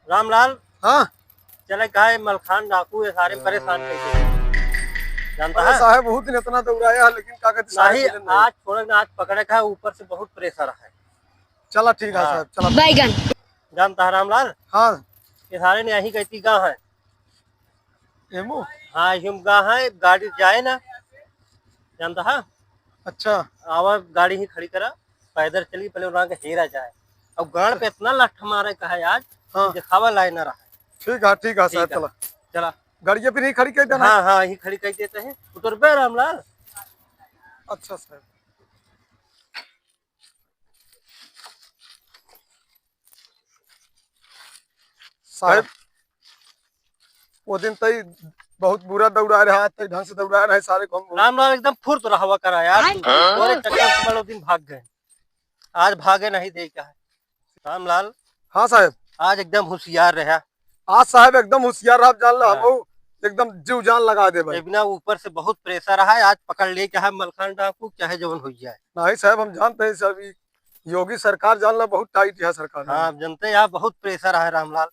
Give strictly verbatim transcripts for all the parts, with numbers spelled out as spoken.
रामलाल। हाँ। चले का है, मलखान डाकू ये सारे परेशान कर दिए। जानता अरे है? साहब, बहुत दिन इतना दौड़ाया है, लेकिन का कहते साहब नहीं, मिले नहीं। आज छोड़े ना, आज पकड़े का है, ऊपर से बहुत pressure है। चला ठीक है हाँ। साहब, चला। बैगन। जानता है रामलाल? हाँ। ये सारे ने यही कहती गा है। एमो? हाँ, हम गा है, गाड़ी जाए ना। जानता है? अच्छा। आवा, गाड़ी ही खड़ी करा, पैदल चली, पहले वहाँ के हेरा जाए। अब गाड़ पे इतना लठ मारे का है आज, हाँ। दिखावा लाए ना रहा। ठीक है, ठीक है, ठीक साहब, है। चला। चला। गाड़िया फिर ही खड़ी कर देना। हाँ, हाँ, ही खड़ी कर देते हैं। उतर बे रामलाल। अच्छा, साहब। साहब, वो दिन तई बहुत बुरा दौड़ा रहा, तई ढंग से दौड़ा रहा है, सारे को हम रामलाल एकदम फुर्त रहवा करा यार, तू। हाँ? तोरे चक्कर से वाला दिन भाग गए, आज भागे नहीं दे क्या है। रामलाल। हाँ साहब। आज एकदम होशियार रहा। आज साहब एकदम होशियार रहा, जान ला, हाँ। हम एकदम जीव जान लगा दे भाई। बिना ऊपर से बहुत pressure है, आज पकड़ ले, चाहे मलखान डाकू, चाहे जवन हो जाए। नहीं साहब, हम जानते हैं साहब, ये योगी सरकार जान ला बहुत tight है सरकार। हाँ, आप जानते हैं, यहाँ बहुत pressure है रामलाल,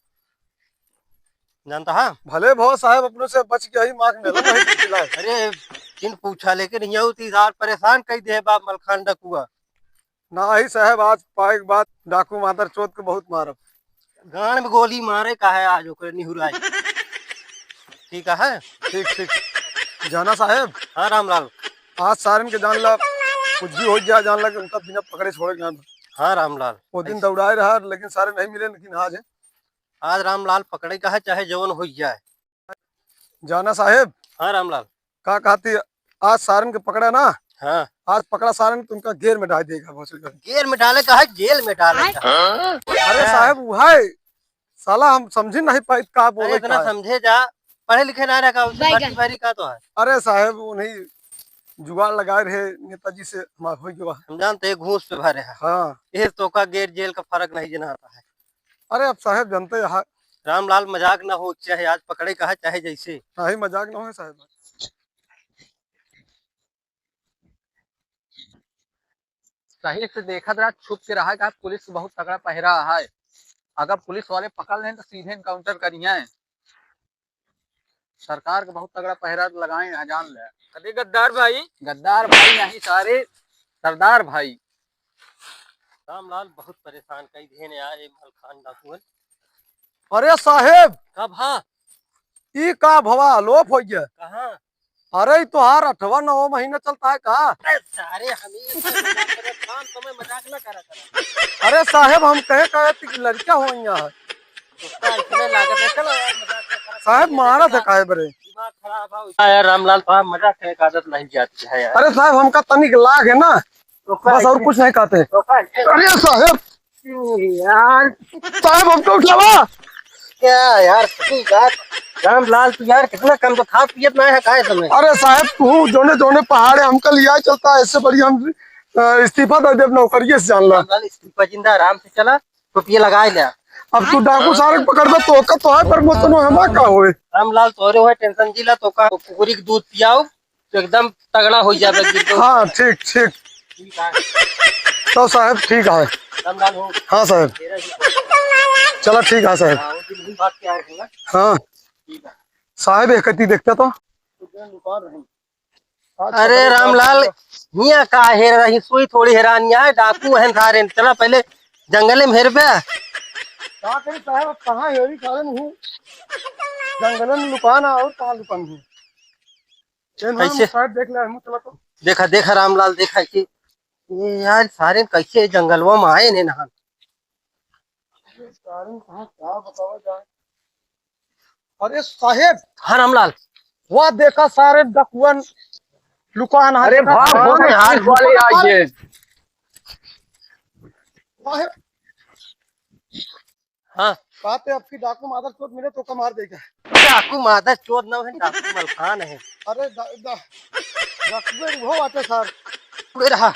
जानता है? भले भो साहब, अपनों से बच के ही मार मेला नहीं पिला है। अरे, किन पूछा, लेकिन ये होती यार परेशान कई दे बाप मलखान डकुआ। ना ही साहब, आज पाए के बाद डाकू मादर चोद के बहुत मारब। गाड़ में गोली मारे का है आज ओकरे निहुराई। ठीक है? ठीक, ठीक। जाना साहब। हाँ रामलाल। आज सारन के जान ला, कुछ भी हो जाए, जान ला कि उनका बिना पकड़े छोड़े के ना। हाँ रामलाल। वो दिन ऐसे दौड़ाए रहा, लेकिन सारे नहीं मिले, लेकिन आज है। आज रामलाल पकड़े का है, चाहे जवन हो जाए। जाना साहेब। हाँ रामलाल। का कहती, आज सारन के पकड़ा ना? हाँ। आज पकड़ा सारन के, तुमका गेर में डाल देगा भोसड़ी का। गेर में डाले का है, जेल में डाले का है। हाँ? अरे हाँ। साहेब, वो है, साला हम समझी नहीं पाई का बोले अरे इतना का है। समझे जा, पढ़े लिखे ना रहा का, उसे बैगन। भर्ती भरी का तो है। अरे साहेब, वो नहीं जुगाड़ लगाए रहे नेताजी से, हमार हो गया। हम जानते हैं घूस पे भरे हैं। हाँ। ये तो का गेर जेल का फर्क नहीं जनाता है। अरे अब साहेब जानते हैं, हा- रामलाल मजाक ना हो, चाहे आज पकड़े का है, चाहे जैसे। नहीं, मजाक ना हो साहेब। सही से देखत रहा, छुप के रहा, का पुलिस बहुत तगड़ा पहरा है। अगर पुलिस वाले पकड़ लें तो सीधे encounter करिए। सरकार के बहुत तगड़ा पहरा लगाए हैं, जान ले। अरे गद्दार भाई। गद्दार भाई नहीं सारे, सरदार भाई। रामलाल बहुत परेशान कई देन यार, ये मलखान डाकुअन। अरे साहेब। का भा? ई का भवा, लोप हो गया। कहाँ? अरे, ई तोहार अठवा नवा महीना चलता है का? अरे सारे, हम ही काम समय मजाक ना करा करा। अरे साहेब, हम कहे, कहे थी कि लड़का हो यहाँ है। उसका इसमें लागत है, चलो यार, मजाक ना करा। साहेब, मारा था काहे बरे? दिमाग खराब है। हाँ यार, रामलाल, थोड़ा मजाक करे का आदत नहीं जाती है यार। अरे साहेब, हमका तनिक लाग है ना, तो का बस और इसमें कुछ नहीं कहते। तो का इसमें अरे साहेब, यार। साहेब, हमको उठावा। क्या यार, सही बात। रामलाल, तू यार कितना कम तो खा पियत ना है, काहे समय? अरे साहेब, तू जोने जोने पहाड़े हमका लिया चलता है, इससे बढ़िया हम, अ, इस्तीफा दे देब नौकरिये से, जान ला। रामलाल, इस्तीफा जिंदा, आराम से चला, टोपिया लगाए ले। अब तू डाकू सारे के पकड़बे तो ओकर तो है, पर वो तो हमा का होए। रामलाल, तोरे होए tension जिला, तो का कुकुरी के दूध पियाओ, तो एकदम तगड़ा हो जाबे बिल्कुल। हाँ, ठीक, ठीक। ठीक है। तो साहेब, ठीक है। रामलाल हो। हाँ साहेब। तेरा ही। चला, ठीक है साहेब। हाँ, वो दिन ही बात क्या है ना? हाँ। ठीक है। साहेब, एक कती देखता तो। अरे रामलाल, हियाँ का हेर रही, सुई थोड़ी हेरानी है, डाकू हैं सारे। चला पहले जंगले में हेरबे। का करी साहेब, कहाँ हेरी सारे नहीं? जंगले में लुकाना और कहाँ लुकाना है? चल, हाँ, कैसे? साइड देख ले, मुँह चला तो। देखा, देखा रामलाल, देखा कि ये यार सारे कैसे जंगलवा में आए ने नहान। सारे कहाँ क्या बतावा जाए? अरे साहेब। हाँ रामलाल। वाह, देखा सारे डकुअन लुकान है, अरे देखा। भाग, भाग, भाग, भाग, भाग, भाग, भाग। साहेब। हाँ। बात है, आपकी डाकू मादर चोद मिले तो का मार देगा। डाकू मादर चोद ना है, डाकू मलखान है। अरे दा-, दा-, डाकू में वो आते सर। कोई रहा।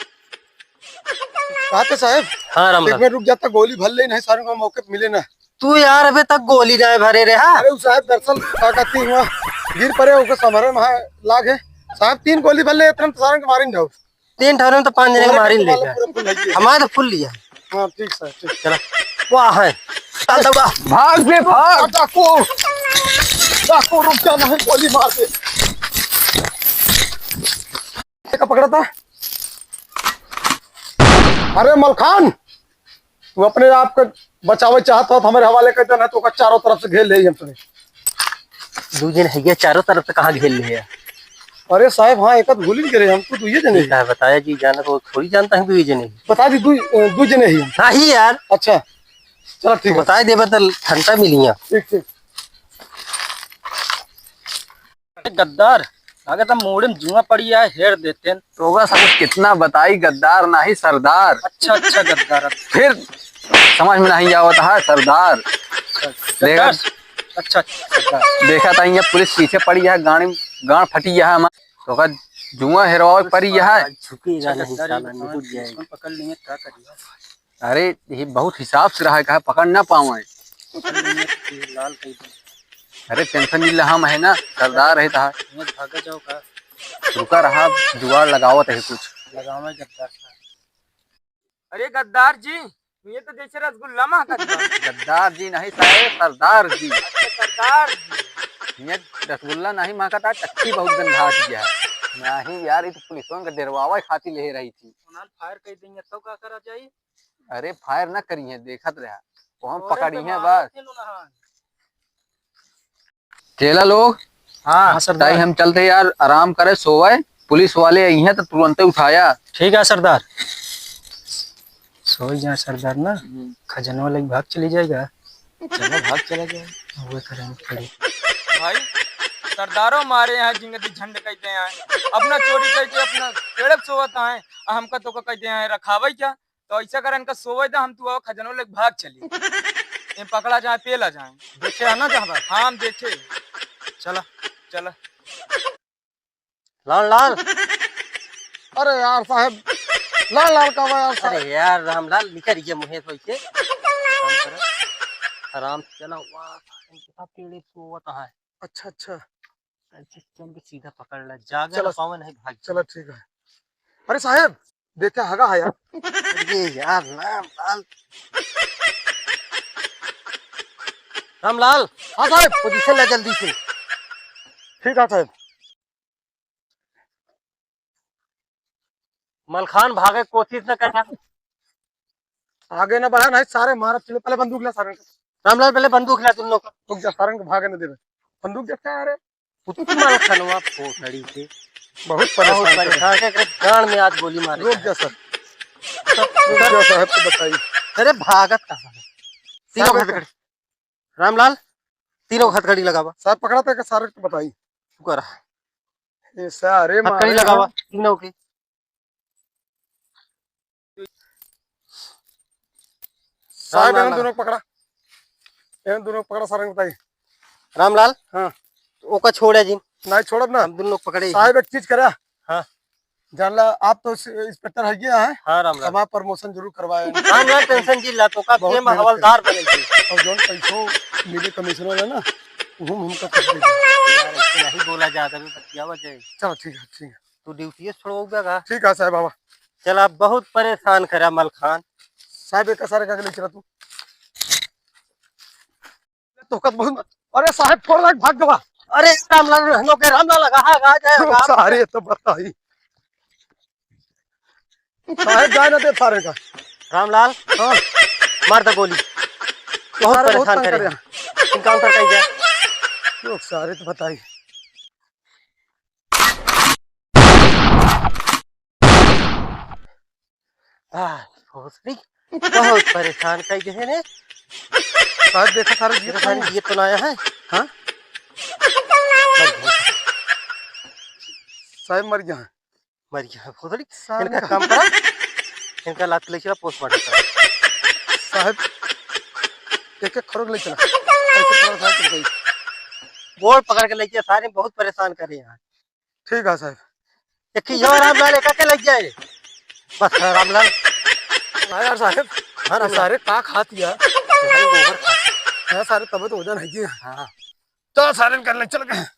बात है साहब। हाँ, राम एक राम। मिनट रुक जाता, गोली भर ले, नहीं सारे को मौके पे मिले ना। तू यार अबे तक गोली ना भरे रे, हाँ? अरे उ साहब दरअसल का कहती हुआ गिर पड़े, ओके संभरे में लाग है। साहब तीन गोली भर ले, इतना तो सारे को मारिन जाओ। तीन ठहरे में तो पाँच जने के मारिन ले पूरा गया। फुल है। हमारे तो फुल लिया। हाँ, ठीक सर, ठीक। चला। वाह है। चल दबा। भाग बे, भाग। डाकू, डाकू, रुक जा, नहीं गोली मार दे। का पकड़ा था? अरे मलखान, तू अपने आप के बचावे चाहत हो, तो हमरे हवाले कर देना, तो ओका चारों तरफ से घेर ले हम तोरे। दू जन है, चारों तरफ से कहाँ घेर ले है? अरे साहब, हाँ, एक आध भूल ही गए हम, तो दुइये जने ही। का बताया जी, जाना तो थोड़ी जानता है दुइये जने ही। बता दी, दू, अ, दू जने ही हम। नहीं यार। अच्छा, चला ठीक है। बताए देबे तो ठंडा मिलिया। ठीक, ठीक। गद्दार, अगर तब मोड़े में जुआ पड़ी है, हेर देते हैं। तो बस हम कितना बताई, गद्दार नाही सरदार। अच्छा, अच्छा, गद्दार। फिर समझ में नहीं आवत है सरदार। अच्छा, देखा, गद्दार। अच्छा, अच्छा, सरदार। देखा था, यहाँ पुलिस पीछे पड़ी है, गाड़ी, गाड़ फटी है हमार। तो का जुआ हेरवावे पड़ी है। झुकेगा अच्छा, नहीं गद्दार, साला, ये बताओ, निकल जाएगा। पुलिस में पकड़ लिए, क्या करिए? अरे, ये बहुत हिसाब से रहा है, कहा पकड़ ना पावे। पकड़ लेंगे, तो फिर लाल कह दे। अरे, tension नहीं ला, हम है ना, सरदार है तहा। भागा जाओ का? रुका रहा, जुगाड़ लगावत है कुछ। लगावे गद्दार का। अरे गद्दार जी, ये तो जैसे रसगुल्ला महकत बा। गद्दार जी नहीं साहब, सरदार जी। अच्छा, सरदार जी। ये रसगुल्ला नहीं महकता, टट्टी बहुत गंधा गया है। नहीं यार, ये तो पुलिसवन का डेरवावे खातिर ले रही थी। उन्हें fire कर देंगे, तो का करा जाई? अरे fire ना करिहे, देखत रहा, वो हम अरे पकड़ी तो हैं मारो बस। चलो ना। चेला लोग, हाँ। हाँ, सरदार। ताई हम चलते यार, आराम करे, सोवे, पुलिस वाले आई हैं तो तुरंते उठाया। ठीक है सरदार, सोई जा सरदार ना, हम्म। खजनवा लेके भाग चली जाएगा। चलो भाग चला जाए। वो करेंगे पड़ी। भाई, सरदारों मारे यहाँ जिंगदी झंड कहते हैं, अपना चोरी करके अपना पेड़े पे सोवत हैं, आ हमका तो कहते हैं रखावे क्या? तो ऐसा कर, इनका सोवे दा, हम तू आओ खजनो लेके भाग चली। ये पकड़ा जाए, पेला जाए। देखे है ना जहाँ पर? हाँ, हम देखे। चला, चला। लाल, लाल। अरे यार साहब, लाल, लाल का हुआ यार साहब? अरे यार, रामलाल, निकल ये मुहे तो इसे। आराम से चला, वाह, इनके साथ पेड़े सोवत है। अच्छा, अच्छा। ऐसे चल के सीधा पकड़ ला, जागे चला, ना पावन है भाग। चला, ठीक है। अरे साहेब, देखे हगा है यार। अरे यार, ना, लाल। रामलाल। हाँ साहेब। Position ला जल्दी से। ठीक है साहेब। मलखान भागे कोशिश न करना। आगे न बढ़ा, नहीं सारे मारब चले। पहले बंदूक ला सारे। रामलाल, पहले बंदूक ला तुम लोग। रुक जा, सारे को भागे न देबे। बंदूक देखता है, अरे। कुत्ती मलखनवा फोसड़ी के। बहुत बहुत परेशान कर परेशान के, एकरे गांड में आज गोली मारे रुक का। जा सर। रुक जा साहब, तो बताइए। अरे भागत कहाँ है? तीनों साहब, हथकड़ी। रामलाल, तीनों हथकड़ी लगावा। साहब पकड़ा था कि सारे को बताई। शुक्र है। ये सारे हथकड़ी मारे लगावा, हैं। तीनों के। साहब, रामलाल। इन दोनों को पकड़ा। इन दोनों को पकड़ा, सारे को बताई। रामलाल, हाँ। ओका छोड़े जिन। नहीं छोड़ब ना। हम दोनों लोग पकड़े ही। साहब, एक चीज करा। हाँ। जान ला, आप तो इस-, इंस्पेक्टर है, ये है। हाँ, राम राम। हमारा promotion जरूर करवाए। राम राम, tension जी ला, तो का बहुत same मेहनत हवलदार करे। बने जी। और जौन पैसों मिले commission वाला ना, वो हम, हमका कुछ दे दे। यार, ऐसे नहीं बोला जाता, अभी बतियावा जाए। चलो, ठीक है, ठीक है। तू duty से छोड़वाऊगा का? ठीक है, साहब, बाबा। चला, बहुत परेशान करा मलखान। साहब, एक सारे का ले चला तू। तो कब बहुत, अरे साहब, फोड़ लाग भाग गवा। अरे रामलाल, रहनो के रामलाल लगा, हाँ, गा, गा, गा। सारे तो बताई। साहब, जाए ना दे सारे का। रामलाल, हाँ। मार दे गोली। बहुत सारे बहुत परेशान तंग करे। करे हैं। Encounter कर दिया। लोग सारे तो बताई। आ, भोसड़ी, बहुत परेशान कर दिए ने। साहब, देखा सारे जिए देखा सारे तो जिए तो ना आया है। हाँ? साहब मर गया है। मर गया है भोसड़ी। साहब इनका का काम करा, इनका लात ले चला, postmortem करा। साहब, एक एक खरोग ले चला। ऐसे थोड़ा सा तो गई। गोड़ पकड़ के लेके सारे बहुत परेशान करे हैं। ठीक है साहब। एक ही और रामलाल एक के लग जाए। बस है रामलाल। हाँ यार साहब, हाँ रामलाल। सारे का खात या? भाई गोबर खा। हाँ सारे तब तो वजन है जी। हाँ। चलो सारे कर ले, चल के।